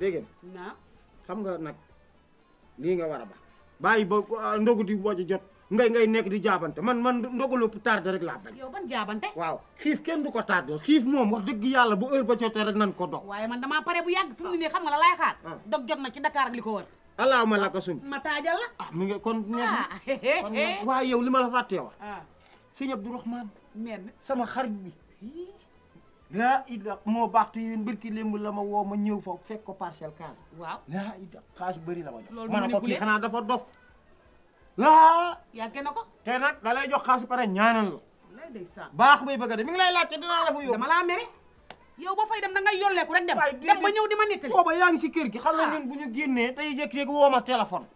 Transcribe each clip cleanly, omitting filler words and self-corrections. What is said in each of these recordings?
dégg naa xam nga nag lii nga war a ba bàyyi ba ndogu di woo jot ngay nekk di jaabante man ndogu lu tardé rek laa bañ. yow ban jaabante. waaw xiif kenn du ko tardé xiif moom wax dëgg yàlla bu heure ba jotee rek nan ko dog. waaye man damaa pare bu yàgg fi mu ne nii xam nga la laay xaar. dog jot na ci Dakar ak li ko wër. allahumma laka sum. ma taajal la. mi ngi kon kon waaye yow li ma la fàttee wax. sëñ Abdourahmane. meen sama xarit bi. laa ida moo baax te yéen mbirki lémb la ma woo ma ñëw foofu fekk ko parcelle case. waaw laa ida xaalis bëri la ma jox. loolu ma ne ko kii manipulé xanaa dafa dof. laa. yàggee na ko. te nag da lay jox xaalis pare ñaanal la. lay day saan baax bay bëgg a de mi ngi lay laajte dinaa la fa yóbbu. dama laa mere. yow ba fay dem da ngay yolleeku rek dem. dem ba ñëw di ma nettali. booba yaa ngi si kër gi xam nga ñun bu ñu génnee tey jékki-jékki woo ma téléphone.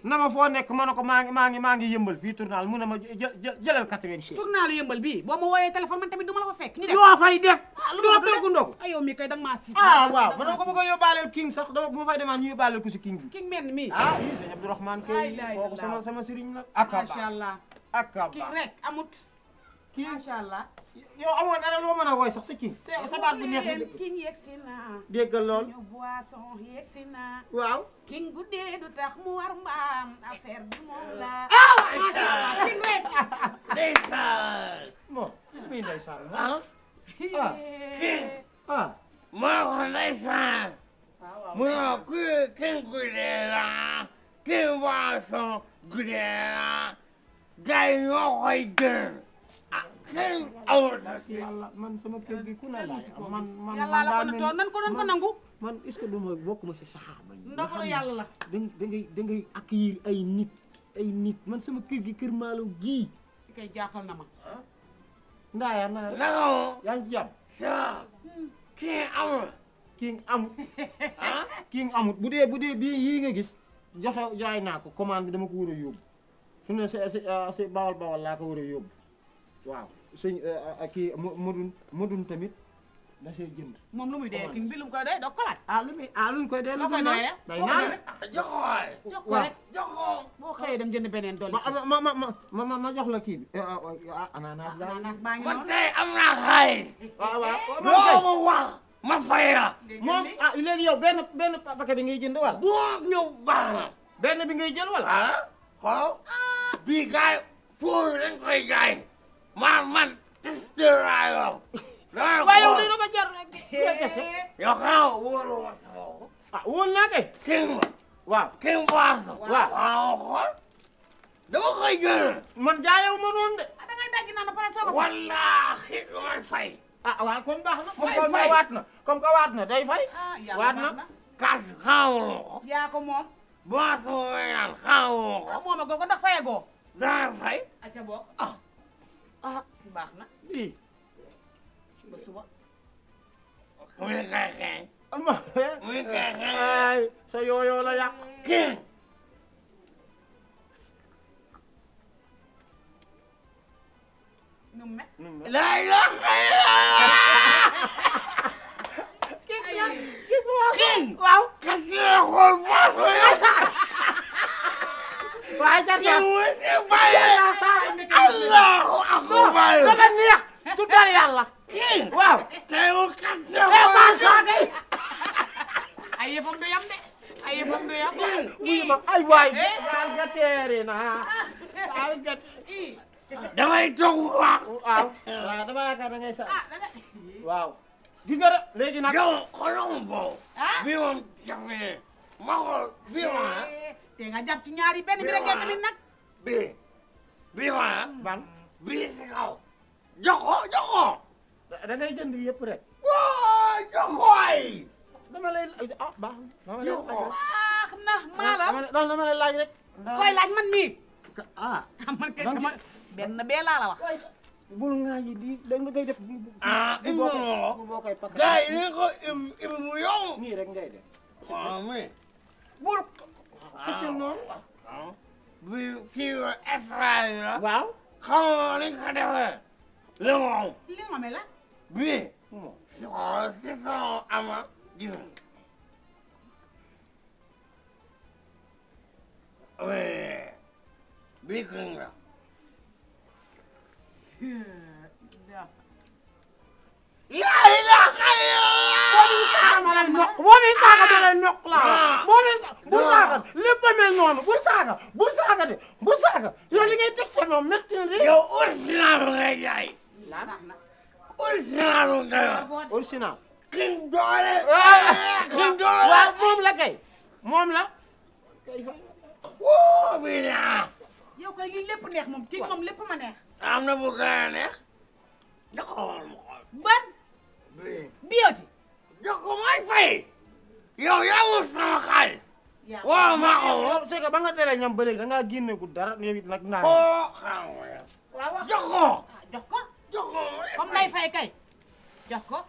na ma foo nekk ma ne ko maa ngi yëmbal fii tournal mu ne ma jëlal 86. tournal yëmbal bii boo ma wooyee téléphone man tamit du ma la fa fekk. ñu def loo fay def. lu doo ma togg ndogu. yow mi kay da nga maa siis. waaw ma ne ko bëgg a yóbbaaleel king sax dama bu ma fay demaan ñu yóbbaaleel ko si king bi. king mel ni mii. yii sëñ Abdourahmane kay kooku sama sëriñ la. macha allah king rek amut. kii macha allah. yow amoon dara loo mën a woy sax si king. te sa baat bu neex leen king yegsi na. déggal lool suñu boisson yegsi na. waaw. king guddee du tax mu war mbaam affaire bi moom la. macha allah king rek. ndeysaan. bon muy ndeysaan. king. maa ko ndeysaan. mu ne king guddee la. king boisson guddee la. gars yi ñoo koy gën. king amul. yàlla man sama kër gi ku ne laay man yàlla la ko nattoon nan ko doon ko nangu. man est-ce que du ma bokk ma si saxaaba yi. ndogalu yàlla la. da ngay accueillir ay nit man sama kër gi kër Maalo gii. li koy jaaxal na ma. Ndaaya naa la. naka moom. yaa ngi ci jàmm. ça. king amul. king amut. king amut bu dee bii yii nga gis jaay naa ko commande bi dama ko war a yóbbu su ne si bawal laa ko war a yóbbu waaw sëñ kii modun tamit da see jënd. moom lu muy dee king bi lu mu koy dee doo ko laaj. luñ koy dee. loo koy doyee day naan jox ko waay. jox ko rek jox ko. boo xëyee dem jënd beneen dolli. ma jox la kii bi ananas daal. ananas baa ngi man noonu. tey am naa xaalis. waaw loo ma wax ma fay la. moom léegi yow benn paquet bi ngay jënd wala. boo ñëw baax na. benn bi ngay jël wala. xool bii gaay foofu dañ koy jaay. man testeur laa yor. waaye yow lii dama jar rek. yow xanaa wóolu ma sa bopp. wóol naa kay. king ba. waaw king boisson. waaw xool. dama koy jël. man jaayewu ma noonu de. da ngay daj naan pare soo ko. wallaahi du may fay. waaw kon baax na. may fay comme que waat na day fay. waat na. kaas xaawuloo ko. yaa ko moom. boisson mooy naan xaawuloo ko. moom a googu ndax fayagoo. dana fay. acca bokk. baax na. lii. ba suba. muy kay xeeñ. muy kay xeeñ. ay sa yooyoo la yàq. king. nu mu mel. laa ilaaha king. waaw. ka ci la xool boisson yi sax. waaye jar king mu si bàyyi. allahu akbar. dafa neex. tuddal yàlla. king. waaw. tey mu kat ci la xool. ay yëfam du yam de. ay yëfam du yam. ay waay. daal ga teere naa. daal ga. damay toog wax. waaw. waaw dama yaakaar da ngay sa. waaw. gis nga de léegi nag. yow xoolal boobu. bii moom jafe ma xool bii ma. te nga jàpp ci ñaari benn bi rek tamit nag. bii ma. ban. bii si kaw. jox ko. da ngay jënd yëpp rek. waa jox ko ay. dama lay baax na. jox ko. baax na maa la. dama lay laaj rek. koy laaj man nii. man kay donc sama benn bee laa la wax. bul nga yi di da nga koy def. boo koy pakk. gars yi ni ko ibi mu yomb. nii rek ngay def. waaw mais. bul. xëccal noonu. bi kii yooyu extra la. waaw. xam nga ni nga ko defee. limon. li nga mel la. bii. si son ama gis nga. bii kër nga. laa ilaaha illallaah. boo fi saaga da lay nokk laa boo fi bu saaga lépp a mel noonu bu saaga de bu saaga yow li ngay teg sa moom métti na de yow original ngay jaay original ngay wax original king doole king doole waaw moom la kay moom la woo bi naa yow kay lii lépp neex moom kii moom lépp ma neex am na bu gën a neex jox ko woon ma xool ban bioti jox ko may fay yow yaa moom sama xaalis waaw maa ko moom c'est que ba nga teree ñam ba léegi da ngaa génne ku dara yow it nag naa oo xam nga waaw jox ko jox ko jox ko comme day fay kay jox ko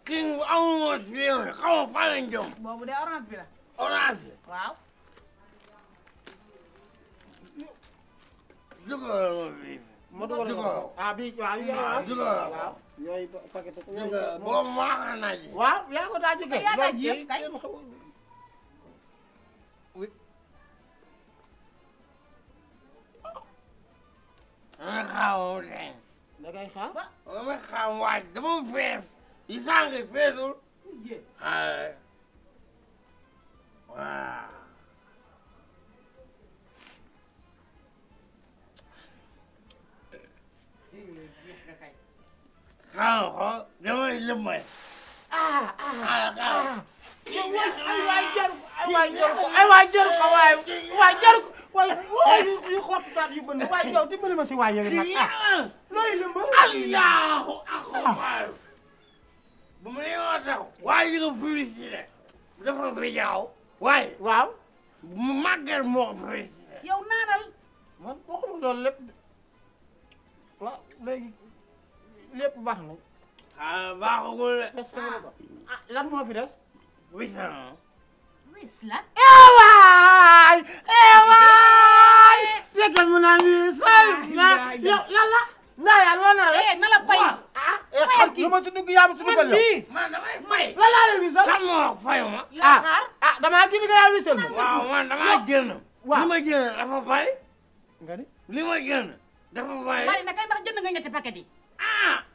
king amuma si réew mi xaw ma fan lañ jëm boobu de orange bi la orange waaw dugal ma bii ma dugal ko ah bii waaw dugal waaw yooyu paquet ko boobu maa ko naaj waaw yaa ko daa jege yaa daa ji yëpp kay dama xaw de da ngay xaar dama xaw waaj dama fees yi sànq feesul ay waaw xaw ko damay lëmbal ay waay jaru ko waay jaru ko waay yu xottutaat yu bënn waay yow dimbali ma si waay yow nag looy lëmbal allahu akbar bu ma nee moo tax waaye yi nga publicité dafa bi jaaw waaye waaw mu màggal moo ko publicité yow naanal man waxuma loolu lépp waaw léegi lépp baax na ah baaxagul de est-ce que ah lan moo fi des wisan wis lan waay déggal mu naan wisal yow lan la Ndaya loo nar rek na la fay xam lu ma ci dugg yaa ma ci duggal la man damay fay lan laa lay wisal kan moo fay ma damaa gis nga yaa wisal ma waaw man damaa génn waaw li ma génn dafa bari nga ni li ma génn dafa bari bari na kay ndax jënd nga ñetti paquet yi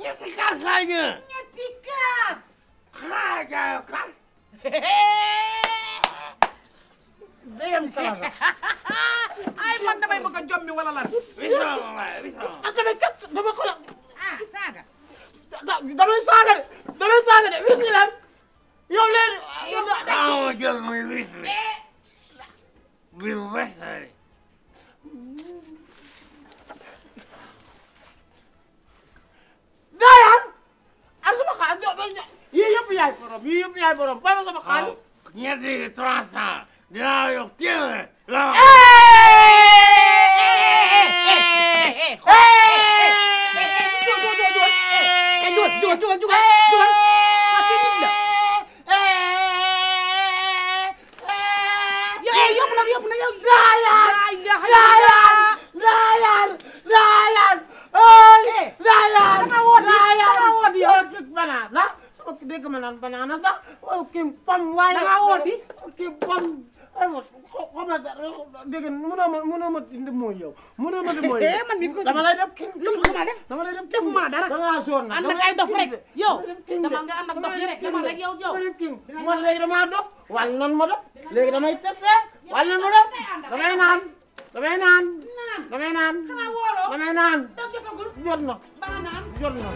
ñetti kaas laa génn ñetti kaas xanaa jaayo kaas dayam kala nga ay man damay bëgg a jommi wala lan wisan waay wisan damay kat dama ko la saaga damay saaga de wis ni lan yow leen ma jël muy wis bi bu wesari Ndayaan ak sama xaalis yii yëpp yaay borom ba ma sama xaalis ñetti 300 dinaa la yokk téeméer la dégg ma naan banaana sax kii pam waaye da ngaa woon di kii pam aywa xoma dégg mënoo ma indi mooy yow mënoo ma di mooy man mi ko dama lay def king lu mu ma def dama lay def defuma dara da ngaa soor na ànd ak ay dof rek yow dama nga ànd ak dof yi rek dama rek yow dama def king man léegi damaa dof wàll nan ma dof léegi damay testé wàll nan ma dof damay naan damay naan xanaa wooloo damay naan da jotagul jot na ba nga naan jot na